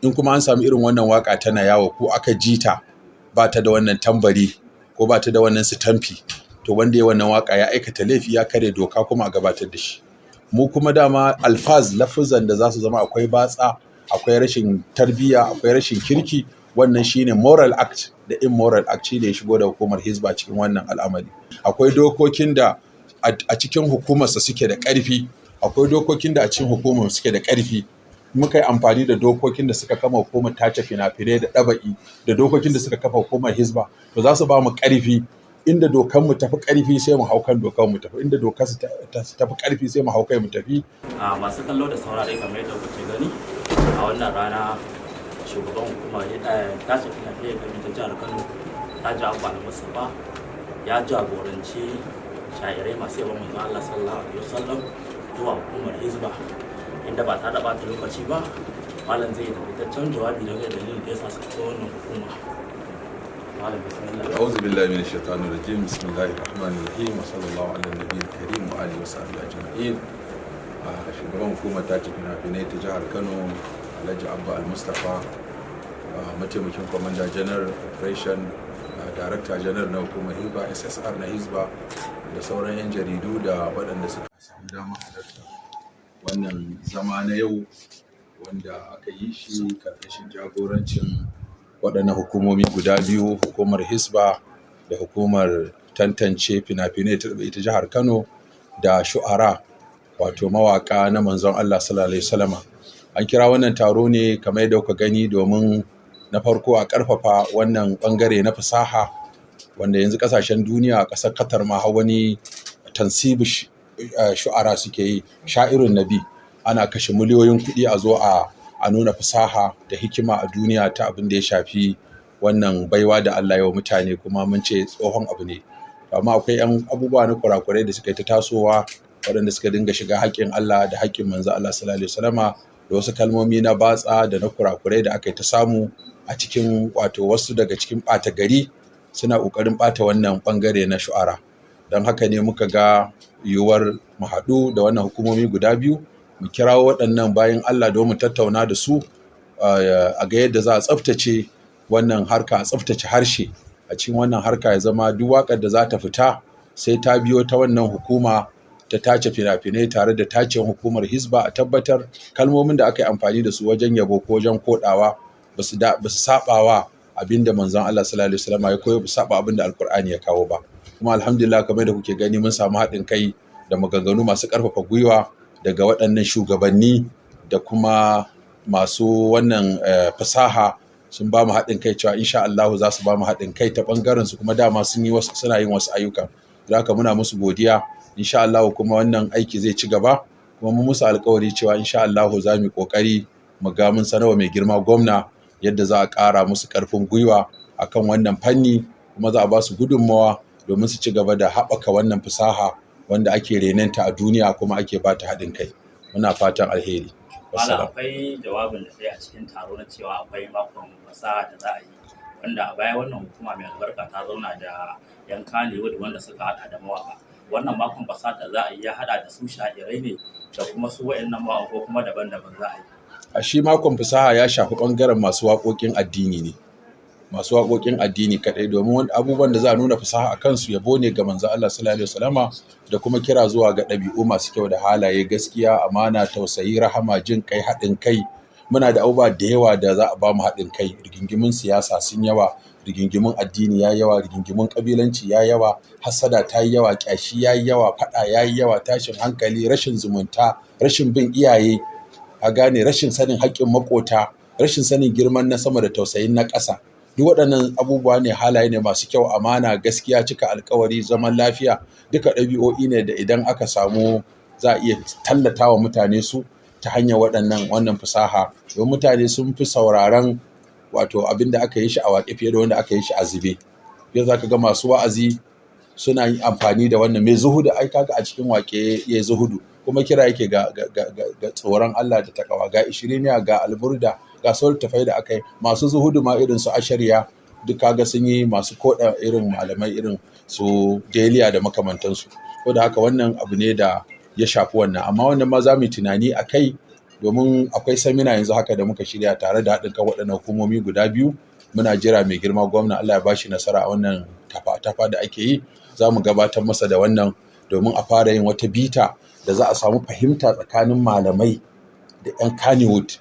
In kuma an samu irin wannan waka tana yawo ko aka ji ta, ba ta da wannan tambari ko ba ta da wannan sitamfi, to wanda ya wannan waka ya aikata laifi, ya kare doka, kuma a gabatar da shi. Mu kuma dama alfaz, lafuzan da za su zama akwai batsa, akwai rashin tarbiyya, akwai rashin kirki, wannan shine moral act da immoral act, shine ya shigo da hukumar Hizba cikin wannan al'amari. Akwai dokokin da a cikin hukumarsa suke da ƙarfi, akwai dokokin da a cikin hukumar suke da ƙarfi. Muka yi amfani da dokokin da suka kama hukumar tace fina-finai da ɗaba'i da dokokin da suka kafa hukumar Hizba, to za su ba mu ƙarfi. Inda dokan mu tafi ƙarfi, sai mu hau kan dokan mu tafi. Inda dokar su tafi ƙarfi, sai mu hau kai mu tafi. A masu kallo da saurare, kamar yadda kuke gani, a wannan rana shugaban hukumar tace fina-finai ta jihar Kano, Alhaji Abba Mustapha, ya jagoranci sha'irai masu yabon manzon Allah sallallahu alaihi wasallam zuwa hukumar Hizba, inda ba ta da ɓata lokaci ba, malam zai yi takaitaccen jawabi dangane da dalilin da ya sa suka zo wannan hukuma. Malam, bismillah. أعوذ بالله من الشيطان الرجيم. بسم الله الرحمن الرحيم، وصلى الله على النبي الكريم وآله وصحبه أجمعين. Shugaban hukumar tace fina-finai ta jihar Kano, Alhaji Abba Al-Mustapha, mataimakin kwamanda janar operation, director janar na hukumar Hizba, SSR na Hizba, da sauran 'yan jaridu da waɗanda suka samu damar halarta wannan zama na yau, wanda aka yi shi karkashin jagorancin waɗannan hukumomi guda biyu, hukumar Hisba da hukumar tantance fina-finai ta ita jihar Kano, da shu'ara, wato mawaƙa na manzon Allah sallallahu alaihi wasallama. An kira wannan taro ne, kamar yadda kuka gani, domin na farko a ƙarfafa wannan ɓangare na fasaha, wanda yanzu ƙasashen duniya, ƙasar Qatar ma har wani tansibu shu'ara suke yi, sha'irun nabi. Ana kashe miliyoyin kuɗi a zo a nuna fasaha da hikima a duniya ta abin da ya shafi wannan baiwa da Allah ya wa mutane. Kuma mun ce tsohon abu ne, amma akwai 'yan abubuwa na kurakurai da suka yi ta tasowa, waɗanda suka dinga shiga haƙƙin Allah da haƙƙin manzo Allah sallallahu alaihi wasallama, da wasu kalmomi na batsa da na kurakurai da aka yi ta samu a cikin, wato wasu daga cikin ɓata gari suna ƙoƙarin ɓata wannan ɓangare na shu'ara. Don haka ne muka ga yiwuwar mu haɗu da wannan hukumomi guda biyu, mu kirawo waɗannan bayin Allah don mu tattauna da su a ga yadda za a tsaftace wannan harka, a tsaftace harshe a cikin wannan harka, ya zama duk waƙar da za ta fita sai ta biyo ta wannan hukuma ta tace fina-finai tare da tace hukumar Hisba, a tabbatar kalmomin da aka yi amfani da su wajen yabo ko wajen koɗawa ba su saɓawa abin da manzon Allah sallallahu alaihi wasallam ya koyo, ba saba abin da Alkur'ani ya kawo ba. Kuma alhamdulillah, kamar da kuke gani, mun samu haɗin kai da maganganu masu ƙarfafa gwiwa daga waɗannan shugabanni da kuma masu wannan fasaha. Sun ba mu haɗin kai cewa insha Allah za su ba mu haɗin kai ta ɓangaren su, kuma dama sun yi wasu, suna yin wasu ayyukan. Don haka muna musu godiya. Insha Allah kuma wannan aiki zai ci gaba, kuma mun musu alƙawari cewa insha Allah za mu yi ƙoƙari mu ga mun sanarwa mai girma gwamna yadda za a ƙara musu ƙarfin gwiwa akan wannan fanni, kuma za a ba su gudunmawa domin su ci gaba da haɓaka wannan fasaha wanda ake renanta a duniya kuma ake ba ta haɗin kai. Muna fatan alheri. Malam, akwai jawabin da sai a cikin taro na cewa akwai makon fasaha da za a yi, wanda a baya wannan hukuma mai albarka ta zauna da yan Kannywood, wanda suka hada da mawaka. Wannan makon fasaha da za a yi ya hada da su sha'irai ne da kuma su wa'annan mawaka, ko kuma daban-daban za a yi? A shi makon fasaha ya shafi ɓangaren masu waƙoƙin addini ne, masu waƙoƙin addini kaɗai, domin abubuwan da za a nuna fasaha a kansu yabo ne ga manzo Allah sallallahu alaihi wasallama da kuma kira zuwa ga ɗabi'u masu kyau da halaye: gaskiya, amana, tausayi, rahama, jin kai, haɗin kai. Muna da abubuwa da yawa da za a ba mu haɗin kai. Rigingimun siyasa sun yawa, rigingimun addini ya yawa, rigingimun ƙabilanci ya yawa, hasada ta yi yawa, ƙyashi ya yi yawa, faɗa ya yi yawa, tashin hankali, rashin zumunta, rashin bin iyaye, a gane, rashin sanin haƙƙin maƙota, rashin sanin girman na sama da tausayin na ƙasa. Duk waɗannan abubuwa ne, halaye ne masu kyau: amana, gaskiya, cika alkawari, zaman lafiya. Duka ɗabi'o'i ne da idan aka samu za a iya tallata wa mutane su ta hanyar wannan fasaha, don mutane sun fi sauraron, wato abin da aka yi shi a waƙe fiye da wanda aka yi shi a zube. Yau za ka ga masu wa'azi suna yin amfani da wannan. Mai zuhudu, ai kaga a cikin waƙe ya zuhudu, kuma kira yake ga tsoron Allah da takawa. Ga ishiriniya, ga alburda, ga sauran tafai da aka yi. Masu zuhudu ma irin su ashariya, duk kaga sun yi, masu koda irin malamai irin su deliya da makamantansu. Ko da haka wannan abu ne da ya shafi wannan, amma wannan ma za mu yi tunani a kai. Domin akwai seminar yanzu haka da muka shirya tare da haɗin kan waɗannan hukumomi guda biyu. Muna jira mai girma gwamna, Allah ya bashi nasara a wannan tafa-tafa da ake yi, za mu gabatar masa da wannan domin a fara yin wata bita da za a samu fahimta tsakanin malamai da 'yan Kannywood,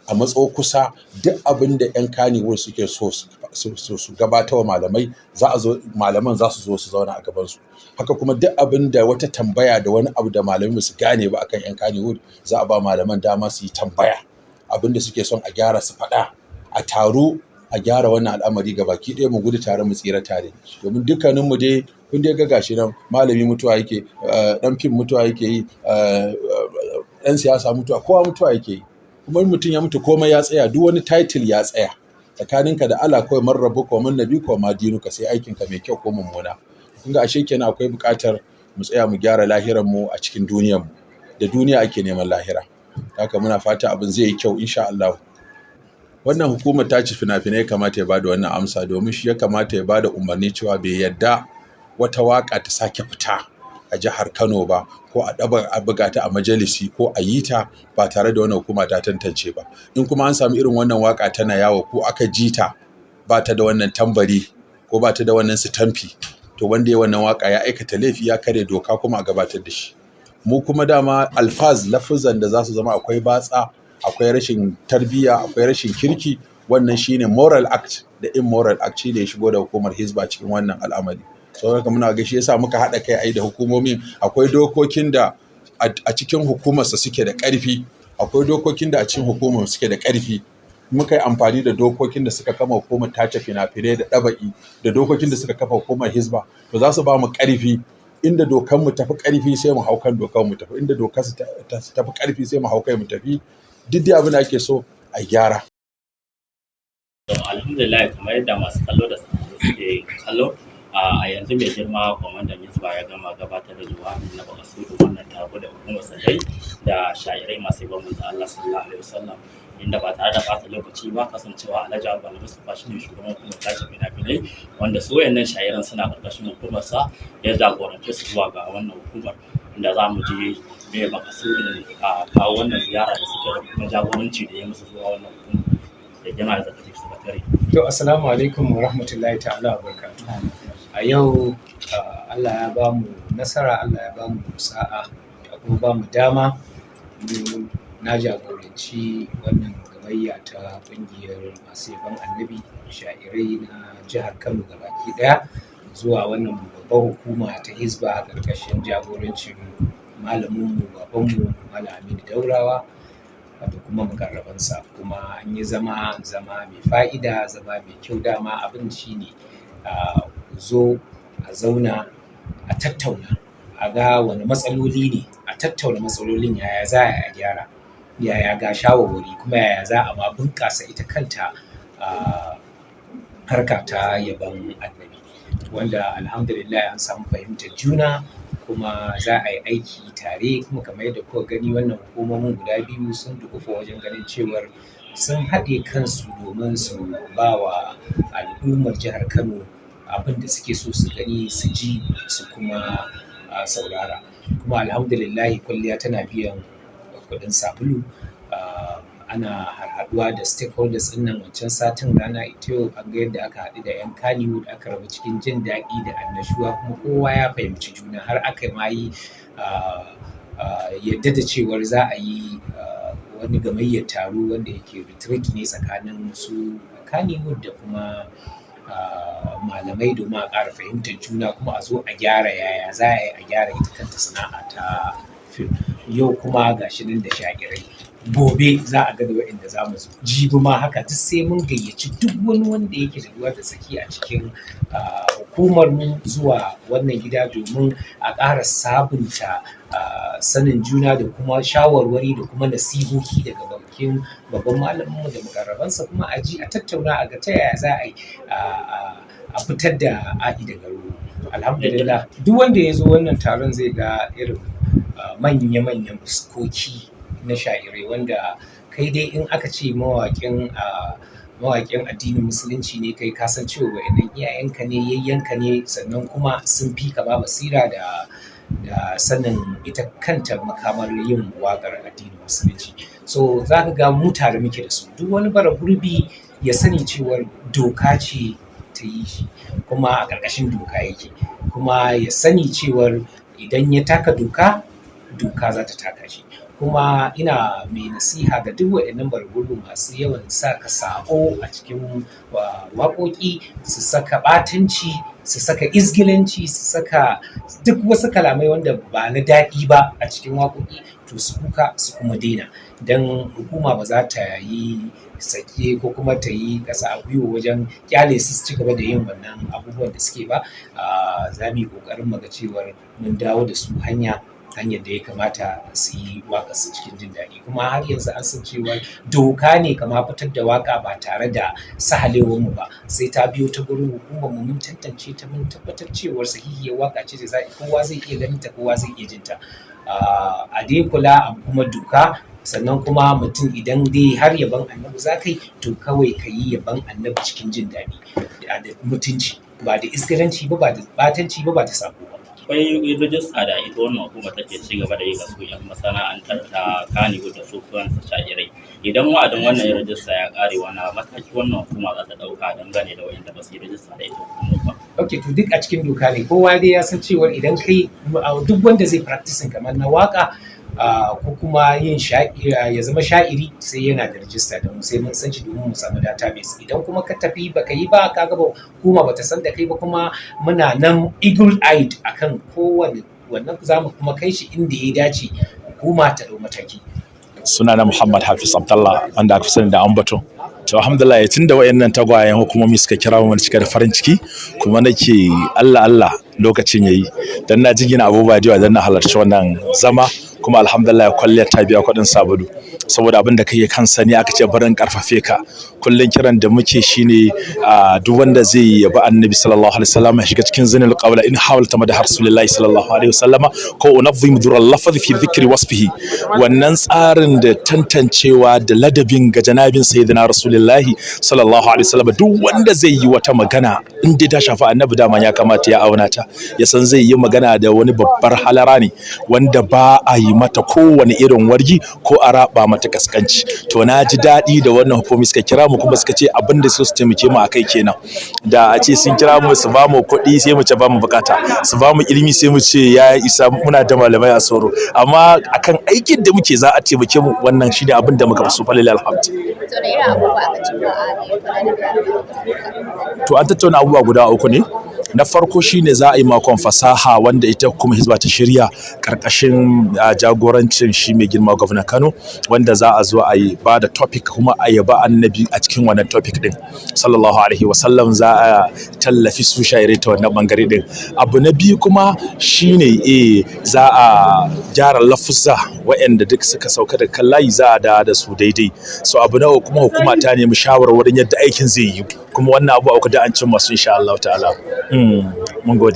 a matso kusa. Duk abin da 'yan Kannywood suke so su gabatar wa malamai, za a zo, malaman za su zo su zauna a gabansu. Haka kuma duk abin da wata tambaya da wani abu da malamai su gane ba akan 'yan Kannywood, za a ba malaman dama su yi tambaya. Abin da suke son a gyara, su faɗa, a taru a gyara wannan al'amari ga baki ɗaya, mu gudu tare mu tsira tare. Domin dukkaninmu dai kun dai ga gashi nan, malami mutuwa yake, ɗan fim mutuwa yake yi, ɗan siyasa mutuwa, kowa mutuwa yake yi. Kuma mutum ya mutu, komai ya tsaya, duk wani title ya tsaya. Tsakaninka da Allah kawai, man rabbuka wa man nabiyuka wa ma dinuka, sai aikinka mai kyau ko mummuna. Kun ga ashe kenan akwai buƙatar mu tsaya mu gyara lahiran mu a cikin duniyar mu. Da duniya ake neman lahira. Haka muna fata abin zai yi kyau, insha Allah. Wannan hukumar tace fina-finai ya kamata ya bada wannan amsa, domin shi ya kamata ya bada umarni cewa bai yadda wata waka ta sake fita a jihar Kano ba, ko a ɗaba a buga ta a majalisi, ko a yi ta ba tare da wannan hukuma ta tantance ba. In kuma an samu irin wannan waka tana yawo, ko aka ji ta, ba ta da wannan tambari ko ba ta da wannan sitamfi, to wanda ya wannan waka ya aikata laifi, ya karya doka, kuma a gabatar da shi. Mu kuma dama alfaz, lafuzan da za su zama akwai batsa, akwai rashin tarbiyya, akwai rashin kirki, wannan shine moral act da immoral act, shi ne ya shigo da hukumar Hizba cikin wannan al'amari. Saboda haka muna ga shi yasa muka haɗa kai ai da hukumomin. Akwai dokokin da a cikin hukumarsa suke da ƙarfi, akwai dokokin da a cikin hukumar suke da ƙarfi. Muka yi amfani da dokokin da suka kama hukumar tace fina-finai da ɗaba'i da dokokin da suka kafa hukumar Hizba, to za su ba mu ƙarfi. Inda dokan mu tafi ƙarfi, sai mu hau kan dokan mu tafi. Inda dokar su tafi ƙarfi, sai mu hau kai mu tafi. Duk dai abin da ake so a gyara. To, alhamdulillah, kamar yadda masu kallo da sauraro suke kallo, a yanzu mai girma kwamandan Hizba ya gama gabatar da jawabi na makasudin wannan taro da hukumar sa da sha'irai masu yabon manzon Allah sallallahu alaihi wasallam, inda ba tare da ɓata lokaci ba, kasancewa Alhaji Abba Mustapha shine shugaban hukumar tace fina-finai, wanda su wayannan sha'iran suna ƙarƙashin hukumar sa, ya jagorance su zuwa ga wannan hukumar, inda za mu je me makasudin a kawo wannan ziyara da suka da kuma jagoranci da ya musu zuwa wannan hukumar da general executive secretary. To, assalamu alaikum wa rahmatullahi ta'ala wa barakatuh. A yau Allah ya ba mu nasara, Allah ya ba mu sa'a, ya kuma ba mu dama mu na jagoranci wannan gamayya ta ƙungiyar masu yabon Annabi, sha'irai na jihar Kano gabaki ɗaya, zuwa wannan babbar hukuma ta Hizba ƙarƙashin jagorancin malaminmu, babanmu, Malam Aminu Daurawa da kuma mukarrabansa. Kuma an yi zama, zama mai fa'ida, zama mai kyau. Dama abin shi ne zo a zauna a tattauna, a ga wane matsaloli ne, a tattauna matsalolin, yaya za a gyara, yaya ga shawarwari, kuma yaya za a ma bunƙasa ita kanta harka ta yabon Annabi. Wanda alhamdulillah an samu fahimtar juna, kuma za a yi aiki tare. Kuma kamar yadda kuka gani, wannan hukumomin guda biyu sun duƙufa wajen ganin cewar sun haɗe kansu domin su ba wa al'ummar jihar Kano abin da suke so su gani, su ji, su kuma saurara. Kuma alhamdulillahi kwalliya tana biyan kuɗin sabulu. Ana harhaɗuwa da stakeholders ɗin nan. Wancan satin rana ita yau an ga yadda aka haɗu da 'yan Kannywood, aka rabu cikin jin daɗi da annashuwa, kuma kowa ya fahimci juna, har aka ma yi yadda da cewar za a yi wani gamayyar taro wanda yake retreat ne tsakanin su Kannywood da kuma malamai, domin a ƙara fahimtar juna, kuma a zo a gyara yaya za a yi a gyara ita kanta sana'a ta fim. Yau kuma ga shi nan da sha'irai, gobe za a ga da waɗanda za mu zo, jibi ma haka. Duk sai mun gayyaci duk wani wanda yake da ruwa da tsaki a cikin hukumar mu zuwa wannan gida, domin a ƙara sabunta sanin juna da kuma shawarwari da kuma nasihohi daga bakin babban malaminmu da mukarrabansa, kuma a ji a tattauna a ga ta yaya za a yi a fitar da a'i daga rogo. Alhamdulillah, duk wanda ya zo wannan taron zai ga irin manya-manyan fuskoki na sha'irai, wanda kai dai in aka ce mawaƙin addinin Musulunci ne, kai ka san cewa wa'innan iyayenka ne, yayyenka ne, sannan kuma sun fi ka ba basira da da sanin ita kanta makamar yin waƙar addinin Musulunci. So za ka ga mu tare muke da su. Duk wani bara gurbi ya sani cewar doka ce ta yi shi, kuma a ƙarƙashin doka yake. Kuma ya sani cewar idan ya taka doka, doka za ta taka shi. Kuma ina mai nasiha ga duk waɗannan bara gurbin masu yawan saka saɓo a cikin waƙoƙi, su saka ɓatanci, su saka izgilanci, su saka duk wasu kalamai wanda ba na daɗi ba a cikin waƙoƙi, to su kuka su kuma daina. Don hukuma ba za ta yi sake ko kuma ta yi ƙasa a gwiwa wajen ƙyale su su ci gaba da yin wannan abubuwan da suke ba. Za mu yi ƙoƙarin mu ga cewar mun dawo da su hanyar da ya kamata su yi waƙar su cikin jin daɗi. Kuma har yanzu an san cewa doka ne kama fitar da waƙa ba tare da sahalewar mu ba, sai ta biyo ta gurin hukumar mu, mun tantance ta, mun tabbatar cewar sahihiyar waƙa ce da kowa zai iya ganin ta, kowa zai iya jin ta. A dai kula a kuma doka. Sannan kuma mutum idan dai har yabon Annabi za ka yi, to kawai ka yi yabon Annabi cikin jin daɗi da mutunci, ba da izgilanci ba, ba da ɓatanci ba, ba da sabo ba. Akwai rijista da ita wannan hukuma take ci gaba da yi ga su 'yan masana'antar ta Kannywood da su kansu sha'irai. Idan wa'adin wannan rijista ya ƙare, wani mataki wannan hukuma za ta ɗauka dangane da waɗanda ba su yi rijista da ita hukumar ba? Ok, to duk a cikin doka ne. Kowa dai ya san cewar idan kai, duk wanda zai practicing kamar na waka ko kuma yin ya zama sha'iri, sai yana da rijista da mu, sai mun san shi domin mu samu database. Idan kuma ka tafi baka yi ba, ka ga hukuma bata san da kai ba, kuma muna nan eagle eyed akan kowane wannan, za mu kuma kai shi inda ya dace hukuma ta ɗau mataki. Sunana Muhammad Hafiz Abdallah, wanda aka fi sani da Ambato. To, alhamdulillah, tun da wayannan tagwayen hukumomi suka kira mu, cika da farin ciki, kuma nake Allah Allah lokacin yayi, dan na jingina abubuwa da yawa dan na halarci wannan zama. Kuma alhamdulillah, kwalliyar ta biya kuɗin sabulu, saboda abin da kake kansa ne aka ce barin karfafe ka. Kullun kiran da muke shine duk wanda zai yabi Annabi sallallahu alaihi wasallam ya shiga cikin zinil qawla in hawalta madha Rasulillahi sallallahu alaihi wasallama ko unazzim dural lafzi fi dhikri wasfihi. Wannan tsarin da tantancewa da ladabin ga janabin Sayyidina Rasulullahi sallallahu alaihi wasallam, duk wanda zai yi wata magana in dai ta shafi Annabi, dama ya kamata ya auna ta, ya san zai yi magana da wani babbar halara ne wanda ba a yi mata kowane irin wargi ko a raba mata kaskanci. To, na ji daɗi da wannan hukumi suka kira mu, kuma suka ce abin da su taimake mu akai kenan. Da a ce sun kira mu su ba mu kuɗi, sai mu ce ba mu bukata. Su ba mu ilimi, sai mu ce ya isa, muna da malamai a soro. Amma akan aikin da muke za a taimake mu, wannan shine abin da muka fi so, falillahi alhamd. To, da irin abubuwa aka ci a? To, an tattauna abubuwa guda uku ne. Na farko shine za a yi makon fasaha wanda ita kuma Hizba ta shirya karkashin jagorancin shi mai girma gwamnan Kano, wanda za a zo a yi ba da topic kuma a yaba Annabi a cikin wannan topic din sallallahu alaihi wasallam. Za a tallafi su shairai ta wannan bangare din. Abu na biyu kuma shine za a gyara lafuzza waɗanda duk suka sauka da kan layi, za a da su daidai. So abu na uku kuma, hukuma ta nemi shawarwarin yadda aikin zai yi. Kuma wannan abu uku da an cimma su, insha Allah ta'ala. Mun gode.